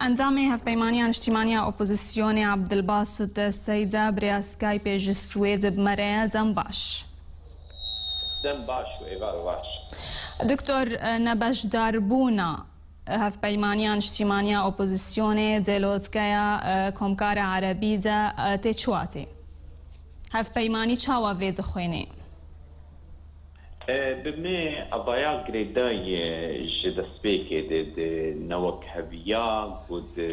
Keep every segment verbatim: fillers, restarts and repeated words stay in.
Endamê Hevpeymaniya Niştîmaniya Opozisyonê Abdilbasit Seyda bi rêya Skypeê ji Swêd bi me re ye. Dem baş. Dem baş û êvar baş. Doktor, nebeşdarbûna Hevpeymaniya Niştîmaniya Opozisyonê di lotkeya Komkara Erebî de tê çi watê? Hevpeymanî çawa vê dixwênê? Bi me evaya girêdayî ji destpêkê de di newekheviya ku di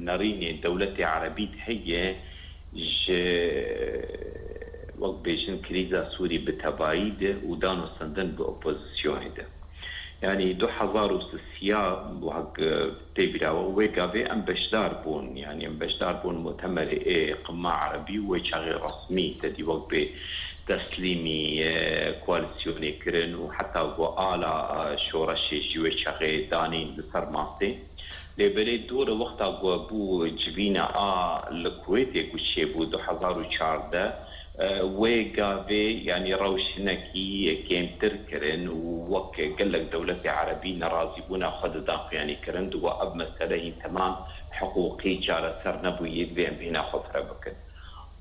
nerînê dewletê erebî de heye ji, wek bêjin, krîza Sûrî bi tevayî de û danûstendin bi opozisyonê de. Yanî du hezar û sisiya wek tê bîra we, wê gavê em beşdar bûn, yanî em beşdar bûn mutemerê ê qima erebî wê çaxê resmî te dî wek bê teslîmî koalîsyonê kirin û heta ku ala şoreşê jî wê çaxê danîn li ser masê. Lê belê dor e wexta ku bû civîna a li Kuwêtê ku çêbû du hezar û çardeh, wê gavê, yanî rewş hinekî kêmtir kirin û wek gelek dewletê erebî nerazîbûna xwe dida xuyanîkirin, digo ev mesele hîn temam hiqûqî çareser nebûyî, divê em bêhna xwe pire bikin.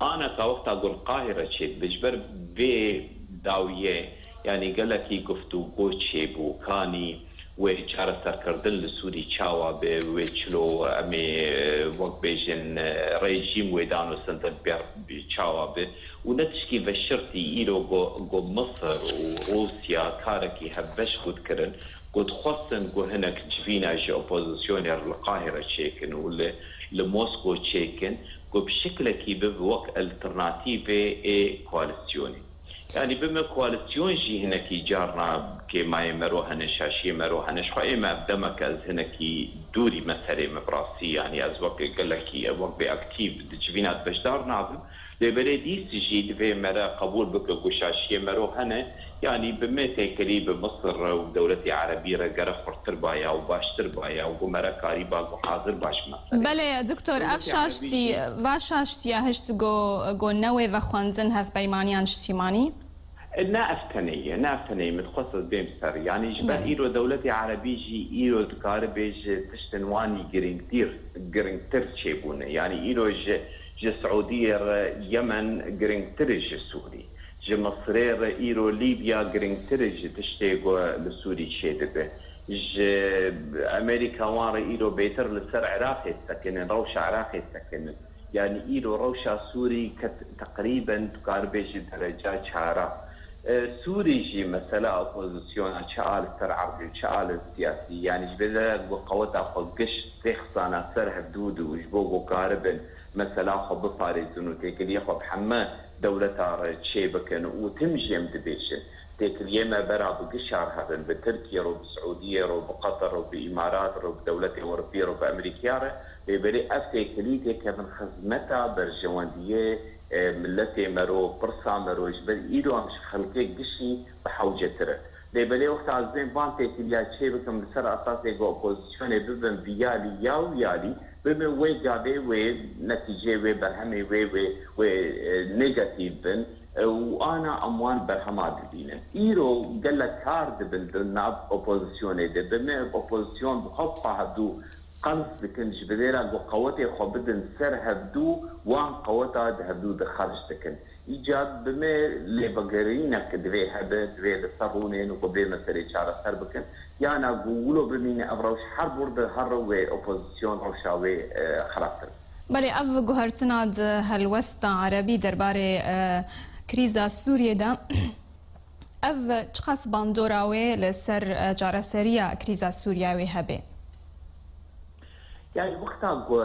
Aneka wexta ku li Qahire çêdibe, ji ber vê dawiyê, yanî gelekî guftûgo çêbû, kanî wê çareserkirdin li Sûrî çawa be, wê çilo em ê, wek bêjin, rejîm wê danûstendin ber çawa be û ne tişkî veşirtî îro ku, ku Misir û Rûsya karekî hevbeş ku dikirin, ku dixwestin ku hinek civîna ji opozisyonê re li Qahire çêkin û li, li Mosko çêkin, ku bi şiklekî bibe wek alternatîvê ê koalîsyonê. Yanî bi me koalîsyon jî hinekî carna kêmayê mero hene, şaşiyê mero hene. Ji xwe ê me ev demek ez hinekî dûrî meselê me bi rastî, yanî ez wek gelekî, wek bê aktîf di civîna de beşdar nabim. Lê belê dîs jî divê me re qebûl bike ku şaşiyê mero hene. Yanî bi me têkilî bi Misir re û dewletê erebî re gere xurttir baya û baştir baya û ku me re karîba ku hazir baş meselê. Belê, doktor, ev şaştî, va şaştiya hişt go, go newê vexwendin Hevpeymaniya Niştîmanî? Ne ev tenê ye, ne ev tenê ye. Min dixwest ez bêm ser. Yanî ji ber îro dewletê erebî jî îro dikaribe ji tiştin wanî girîngtir, girîngtir çêbûne. Yanî îro ji, ji Siûdiyê re Yemen girîngtir e ji Sûrî. Ji Misirê re îro Lîbya girîngtir e ji tiştê ku li Sûrî çêdibe. Ji Amerîka wan re îro bêtir li ser Iraqê disekinin, rewşa Iraqê disekinin. Yanî îro rewşa Sûrî ket teqrîben dikaribe ji dereca çara. Sûrî jî mesela opozisyona çi a li ser erdê û çi a li siyasî, yanî ji bêre ku qeweta xwe giş têxisana ser hevdû de û ji bo ku karibin mesela xwe biparêzin û têkiliyê xwe bi heme dewleta re çêbikin û tim jî em dibêjin. Têkiliyê me bera bi gişa re hebin, bi Tirkiye re, bi Siûdiyê re, bi Qeter re, bi Îmarat re, bi dewletê Ewropî re, bi Amerîkaya re, lê belê ev têkilî têkevin xizmeta berjewendiyê milletê me ro, pirsa me ro, ji ber îro em ji xelkê gişî bi hewcetir in. Lê belê wexta ez bên van têkiliya çê bikim, li ser esasê ku opozisyonê bibin viyalî ya wiyalî, bibin wê gavê wê netîceyê wê berhemê wê wê wê negatîf bin, û ana em wan berhema dibînin. Îro gelek kar dibin di nav opozisyonê de. Bi me opozisyon bi xwe bi xwe hevdû qels dikin, ji bilêra ku qewetê xwe bidin ser hevdû, wan qeweta di hevdû de xerc dikin. Îcar bi me lêvegerînek divê hebe, divê li ser rûnên û ku vê meselê çareser bikin. Yana ku wilo bimîne ev rewş her bûr de her wê opozisyon rewşa wê xerabtir. Belê, ev guhertina di helwesta erebî derbarê krîza Sûriyê de, ev çiqas bandora wê li ser çareseriya krîza Sûriya wê hebe? Yani wexta ku,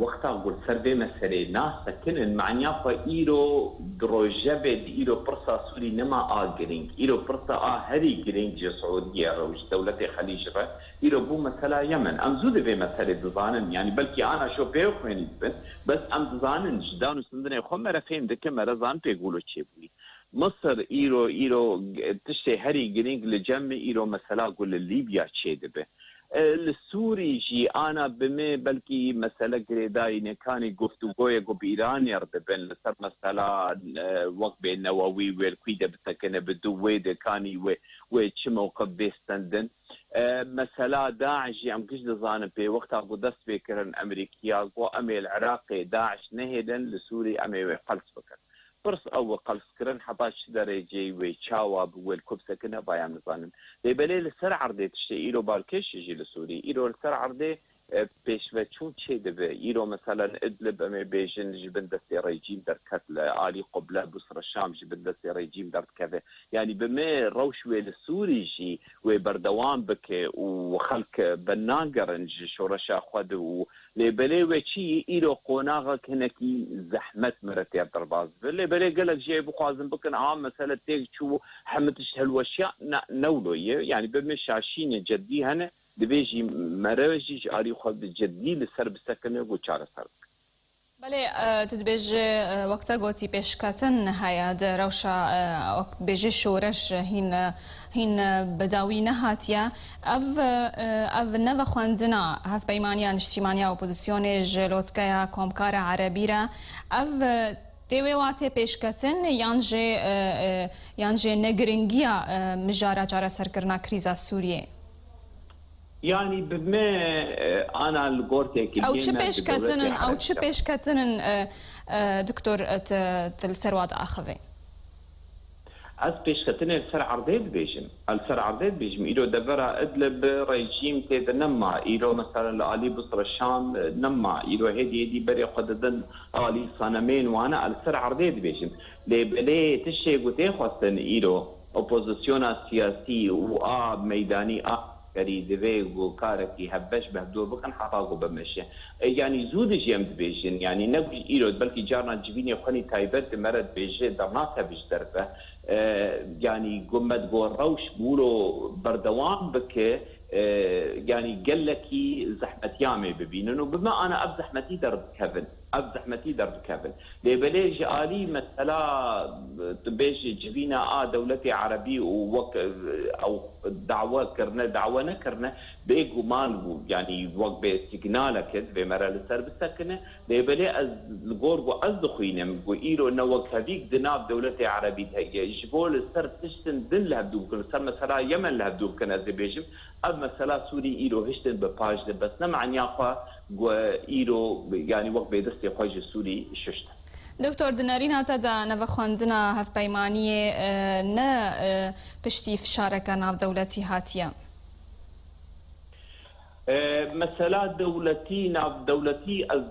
wexta ku li ser vê meselê nas sekinin, manya xwe îro di rojevê di îro pirsa Sûrî nema a girîng. Îro pirsa a herî girîng ji Siûdiyê re û ji dewletê Xelîc re îro bû mesela Yemen. Em zû di vê meselê dizanin, yani belkî ana şo pê xwênî dibin, bes em dizanin ji dan û sindinê xwe me re fêm dikin, me re zan pê gulo çêbûyî. Misir îro, îro tiştê herî girîng li cem min îro mesela ku li Lîbya çêdibe. E, li Sûrî jî ana bi me belkî mesele girêdayî ne, kanî guftûgoyê ku bi Îranê re dibin li ser mesela, e, wek bê newewî wê li kwî de bisekine, bi du wê de kanî wê, wê çi mewqif bê stendin. E, mesela DAIŞ jî em giş dizanin pê wexta ku dest pê kirin Amerîkiya, ku em ê li Iraqê DAIŞ nehêlin, li Sûrî em ê wê qels bikin. Pirs ew e qels kirin heta çi dereceyê wê çawa bi wê li ku bisekine, va em nizanin. Lê belê li ser erdê tiştê îro balkêş e jî li Sûrî. Îro li ser erdê, e, pêşveçûn çê dibe. Îro mesela li Idlib em ê bêjin ji bin destê rejîm derket, li alî Quble Busra Şam ji bin destê rejîm derdikeve. Yanî bi me rewş wê li Sûrî jî wê berdewam bike û xelk binagerin ji şoreşa xwe de û lê belê we çi îro qonaxek hinekî zehmet min re tê derbas bi. Lê belê gelek jê bixwazin bikin, aha mesele têk çû, hemî tişt hilweşiya, ne, ne wilo ye. Yanî bi me şaşîne cedî hene, divê jî mere jî ji alî xwe bi cedî li ser bisekine û çareser bikin. Belê, e, tu dibêjî, e, wek te gotî pêşketin heye di rewşa, e, wek dibêjî şoreş hîn, e, hîn, e, bi dawî nehatiye. Ev, e, ev nevexwendina Hevpeymaniya Niştîmaniya Opozisyonê ji lotkeya Komkara Erebî re, ev, e, tê wê watê pêşketin yan jê, e, e, yan jê negiringiya, e, mijara çareserkirina krîza Sûriyê? Yanî bi me, e, ana li gor têkiliyê Ew çi me bi pêşketin in, dewletê ew çi Erebî de. Pêşketin in, e, e, doktor, e, te, te li ser wa diaxivê? Ez pêşketinê li ser erdê dibêjim. Ez li ser erdê dibêjim. Îro devera Idlib rejîm tê de nema. Îro mesela li alî Busra Şam, e, nema. Îro hêdî hêdî berê xwe didin alî sanemên wane. Ez li ser erdê dibêjim. Lê belê tiştê ku tê xwestin îro opozisyona siyasî û a meydanî a kerî divê ku karekî hevbeş bi hevdû bikin heta ku bimeşe. E, yanî zû de jî em dibêjin, yanî ne ku îro belkî carna civînê xwenî taybet di me re dibêje dernakeve ji derve. E, yanî ku me digo rewş bi wilo berdewam bike, e, yanî gelekî zehmetiya me bibînin û bi me ana ev zehmetî derdikevin. Ev zehmetî derdikevin. Lê belê ji alî mesela, tu bêjî civîna a dewletê erebî û wek, e, ew dawe kirine, dawe nekirine, bêguman bû. Yanî wek bê signaleke divê me re li ser bisekine. Lê belê ez li gor ku ez dixwînim ku îro newekhevîk di nav dewletê erebî de heye. Ji bo li ser tiştin din li hevdû bikin, li ser mesela Yemen li hevdû bikin, ez ê bêjim, ev mesela Sûrî îro hiştin bi paş de, bes ne meniya xwe ku îro, yanî wek bê destê xwe ji Sûrî şiştin. Doktor, di nerîna te de nevexwendina hevpeymaniyê, e, ne, e, piştî fişareke navdewletî hatiye? E, mesela dewletî, navdewletî, ez,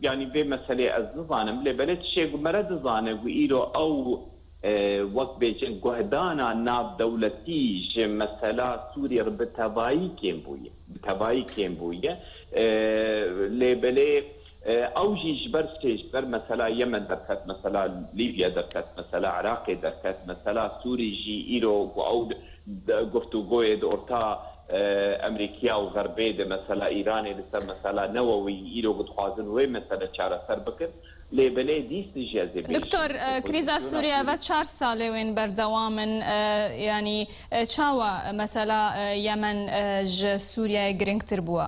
yanî vê meselê ez nizanim, lê belê tişê ku me re dizane ku îro ew, e, wek bêjin guhdana navdewletî ji mesela Sûrî re bi tevayî kêm bûye. Bi tevayî kêm bûye. E, lê belê, e, ew jî ji ber çi? Ji ber mesela Yemen derket, mesela Lîbya derket, mesela Iraqê derket, mesela Sûrî jî îro ku ew d-, d-, guftûgoyê di orta, e, Amerîkiya û Xerbê de, mesela Îranê li ser mesela newewî îro ku dixwazin wê mesele çareser bikin. Lê belê dîs jî ez ê bêjim, Doktor, e, krîza opozisyona Sûriye Sûrî ve çar salê wên berdewam in, e, yanî, e, çawa mesela, e, Yemen, e, ji Sûriyeyê girîngtir bûwe?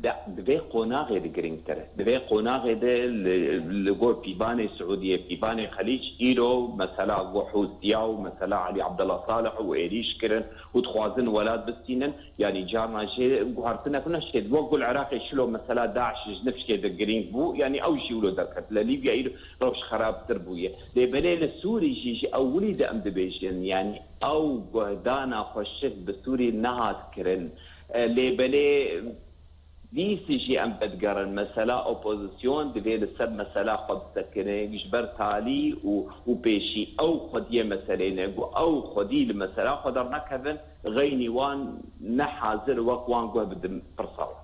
De, di vê qonaxê de girîngtir e. Di vê qonaxê de li, li gor pîvanê Siûdiyê, pîvanê Xelîc, îro mesela ku Hûsiya û mesela Elî Abdullah Salih û êrîş kirin û dixwazin welat bistînin. Yanî carna jê guhartinek ne şêt. Wek ku li Iraqê şilo mesela DAIŞ ji nifşkê de girîng bû. Yanî ew jî wilo derket. Li Lîbya îro rewş xerabtir bûye. Lê belê li Sûrî jî ji ewilî de em dibêjin. Yanî ew guhdana xweşik bi Sûrî nehat kirin. E, lê belê dîsî jî em vedigerin. Mesela opozisyon divê li ser mesela xwe bisekine. Ji ber talî û, û pêşî ew xwediyê meselê ne. Ku ew xwedî li mesela xwe dernekevin. Xeynî wan ne hazir wek wan guh bidin pirsa wan.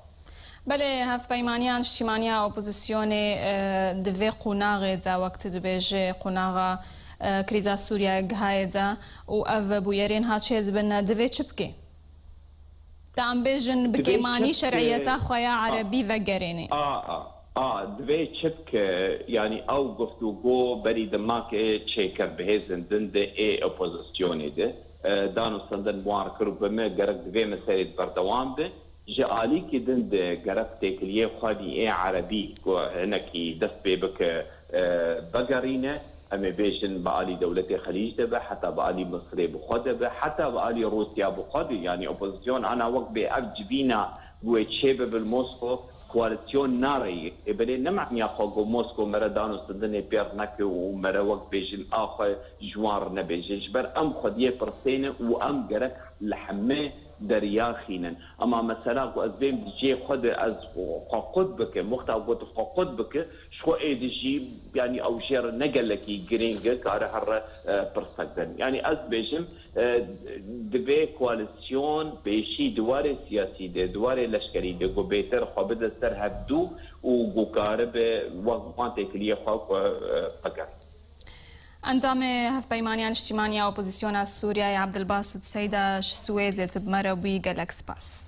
Belê, Hevpeymaniya Niştîmaniya Opozisyonê, e, di vê qonaxê de, wek tu dibêjê, qonaxa, e, krîza Sûriye gihayê de û ev bûyerên ha çêdibin, divê çi bike? Te em bêjin bi Divê kêmanî çi bike? şer'iyeta xwe ya A, erebî vegerêne. A, a, a, divê çi bike? Yanî ew guftûgo berî dimakê çêkir bi hêzên din de ê opozisyonê de. E, dan û sendin bi wan re kir û bi me gerek di vê meselê de berdewam be. Ji alîkî din de gerek têkiliyê xwedî ê erebî ku hinekî dest pê bike, e, vegerîne. Em ê bêjin bi alî dewletê Xelîc de be, heta bi alî Misirê bi xwe de be, heta bi alî Rûsya bi xwe de, yanî opozîsyon ana wek bê ev civîna ku wê çêbibe li Mosko, koalîsyon nare yek. Ê belê ne meniya xwe ku Mosko mere dan û stendinê pêr neke û mere wek bêjin a xwe ji wan re nebêje. Ji ber em xwediyê pirsê ne û em gerek li heme derya xînin. Ema mesela ku ez bêm di cihê xwe de ez xwe qut bikim, wexta ku tu xwe qut bike, ji xwe êdî jî, yanî ew jê re ne gelekî girîng e, kare here, e, pirsek bin. Yanî ez dibêjim, e, divê koalîsyon pêşî di warê siyasî de, di warê leşkerî de ku bêtir xwe bide ser hevdû û ku karibe wek wan têkiliyê xwe ku, e, vegerîne. Endamê Hevpeymaniya Niştîmaniya Opozîsyona Sûriyeyê Abdulbasit Seyda ji Swêdê tu bi me re bûyî, gelek spas.